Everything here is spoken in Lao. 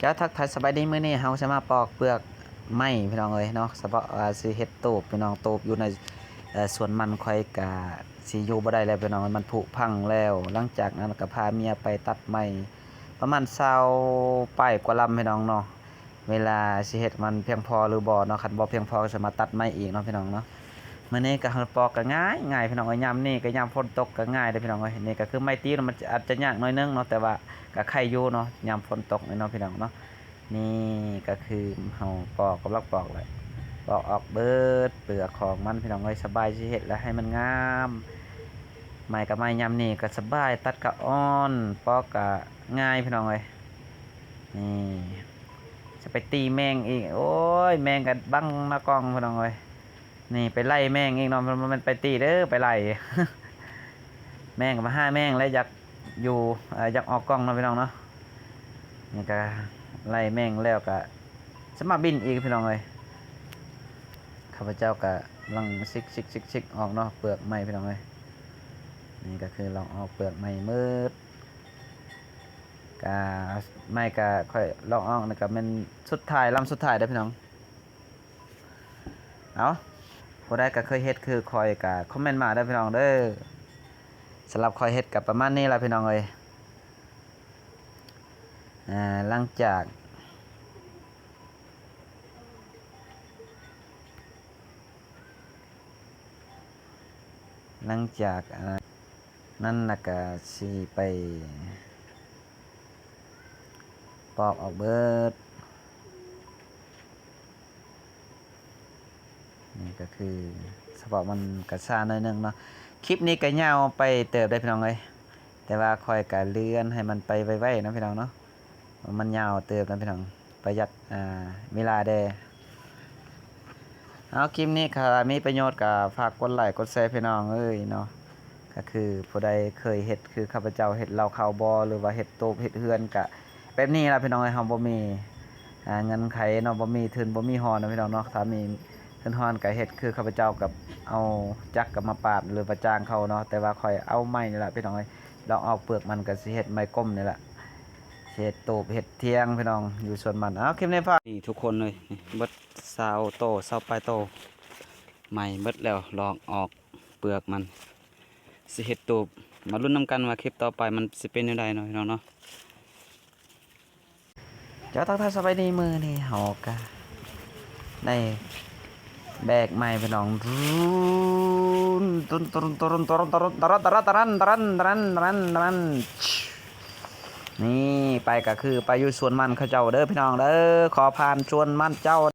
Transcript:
ເຈົ້າ ທັກທາຍສະບາຍດີ ມື້ນີ້ເຮົາຊິມາປອກເປືອກໄມ້ພີ່ນ້ອງເອີຍເນາະ ສະເພາະວ່າຊິເຮັດຕູບພີ່ນ້ອງ ຕູບຢູ່ໃນ ເອີ ສວນມັນຂ້ອຍກະຊິຢູ່ບໍ່ໄດ້ແລ້ວພີ່ນ້ອງ ມັນຜຸພັງແລ້ວ. ຫຼັງຈາກນັ້ນກະພາເມຍໄປຕັດໄມ້ປະມານຊາວປາຍກວ່າລຳພີ່ນ້ອງເນາະ ເວລາຊິເຮັດມັນພຽງພໍຫຼືບໍ່ເນາະ ຄັນບໍ່ພຽງພໍກະຊິມາຕັດໄມ້ອີກເນາະພີ່ນ້ອງເນາະ. ມື້ນີ້ກະເຮົາປອກກະງ່າຍໆ ພີ່ນ້ອງເອີຍ ຍາມນີ້ກະຍາມຝົນຕົກກະງ່າຍເດີພີ່ນ້ອງເອີຍ. ນີ້ກະຄືໄມ້ຕີນ ມັນອາດຈະຍາກໜ້ອຍໜຶ່ງເນາະ ແຕ່ວ່າກະໄຄຢູ່ເນາະ ຍາມຝົນຕົກນີ້ເນາະພີ່ນ້ອງເນາະ. ນີ້ກະຄືເຮົາປອກ ກຳລັງປອກແຫຼະ ປອກອອກເບິດເປືອກຂອງມັນພີ່ນ້ອງເອີຍ ສະບາຍຊິເຮັດແລ້ວໃຫ້ມັນງາມ. ໄມ້ກະໄມ້ຍາມນີ້ກະສະບາຍ ຕັດກະອ່ອນ ປອກກະງ່າຍພີ່ນ້ອງເອີຍ. ນີ້ ຈະໄປຕີແມງອີກ ໂອ້ຍ ແມງກະບັງໜ້າກ້ອງພີ່ນ້ອງເອີຍ. ນີ້ໄປໄລ່ແມງອີກເນາະ ບໍ່ແມ່ນໄປຕີເດີ ໄປໄລ່ ແມງກະມາຫາແມງແລ້ວ ຢາກຢູ່ ເອີ ຢາກອອກກ້ອງເນາະພີ່ນ້ອງເນາະ. ນີ້ກະໄລ່ແມງແລ້ວກະສາມາດບິນອີກພີ່ນ້ອງເອີຍ. ຂ້າພະເຈົ້າກະກຳລັງຊິກໆໆອອກເນາະ ເປືອກໄມ້ພີ່ນ້ອງເອີຍ. ນີ້ກະຄືລອກອອກເປືອກໄມ້ໝົດ ກະໄມ້ກະຂ້ອຍລອກອອກນີ້ກະແມ່ນສຸດທ້າຍ ລຳສຸດທ້າຍເດີພີ່ນ້ອງ. ເອົາ ຜູ້ໃດກະເຄີຍເຮັດຄືຂ້ອຍກະຄອມເມັນມາເດີພີ່ນ້ອງເດີ. ສຳລັບຂ້ອຍເຮັດກະປະມານນີ້ລະພີ່ນ້ອງເອີຍ. ອາ ຫຼັງຈາກ ຫຼັງຈາກ ອາ ນັ້ນລະກະຊິໄປປອກອອກເບິດ. ນີ້ກະຄືສະເພາະມັນກະຊ້າໜ້ອຍໜຶ່ງເນາະ. ຄລິບນີ້ກະຍາວໄປເຕີບເດ້ພີ່ນ້ອງເອີຍ ແຕ່ວ່າຂ້ອຍກະເລື່ອນໃຫ້ມັນໄປໄວໆເນາະພີ່ນ້ອງເນາະ ມັນຍາວເຕີບນະພີ່ນ້ອງ ປະຢັດ ອາ ເວລາແດ່. ເອົາ ຄລິບນີ້ຖ້າມີປະໂຫຍດກະຝາກກົດໄລກົດແຊພີ່ນ້ອງເອີຍເນາະ. ກະຄືຜູ້ໃດເຄີຍເຮັດຄືຂ້າພະເຈົ້າເຮັດເລົ້າເຂົ້າບໍ່ ຫຼືວ່າເຮັດຕູບເຮັດເຮືອນກະແບບນີ້ລະພີ່ນ້ອງເອີຍ. ເຮົາບໍ່ມີ ອາ ເງື່ອນໄຂເນາະ ບໍ່ມີທຶນບໍ່ມີຮອນເນາະພີ່ນ້ອງເນາະ. ຖ້າມີທຶນຮອນກະເຮັດຄືຂ້າພະເຈົ້າ ກະເອົາຈັກກະມາປາດ ຫຼືວ່າຈ້າງເຂົາເນາະ. ແຕ່ວ່າຂ້ອຍເອົາໄມ້ນີ້ລະພີ່ນ້ອງເອີຍ ລອກອອກເປືອກມັນກະຊິເຮັດໄມ້ກົມນີ້ລະ ຊິເຮັດຕູບເຮັດທຽງພີ່ນ້ອງ ຢູ່ສວນມັນ. ເອົາ ຄລິບນີ້ຝາກ ນີ້ທຸກຄົນເອີຍ ນີ້ເບິດຊາວໂຕ ຊາວປາຍໂຕ ໄມ້ເບິດແລ້ວ ລອກອອກເປືອກມັນ ຊິເຮັດຕູບ. ມາລຸ້ນນຳກັນວ່າຄລິບຕໍ່ໄປມັນຊິເປັນແນວໃດເນາະພີ່ນ້ອງເນາະ. ເຈົ້າ ທັກທາຍສະບາຍດີ ມື້ນີ້ເຮົາກະໄດ້ແບກໄມ້ພີ່ນ້ອງ ຕຸນ ຕຸນ ຕຸນ ຕຸນ ຕຸນ ຕຸນ ຕຸນ ຕຸນ ຕຸນ ຕຸນ ຕຸນ ຕຸນ ຕຸນ ຕຸນ ຕຸນ ຕຸນ ນີ້ໄປກະຄືໄປຢູ່ສວນມັນເຂົາເຈົ້າເດີພີ່ນ້ອງເດີ ຂໍຜ່ານສວນມັນເຈົ້າ.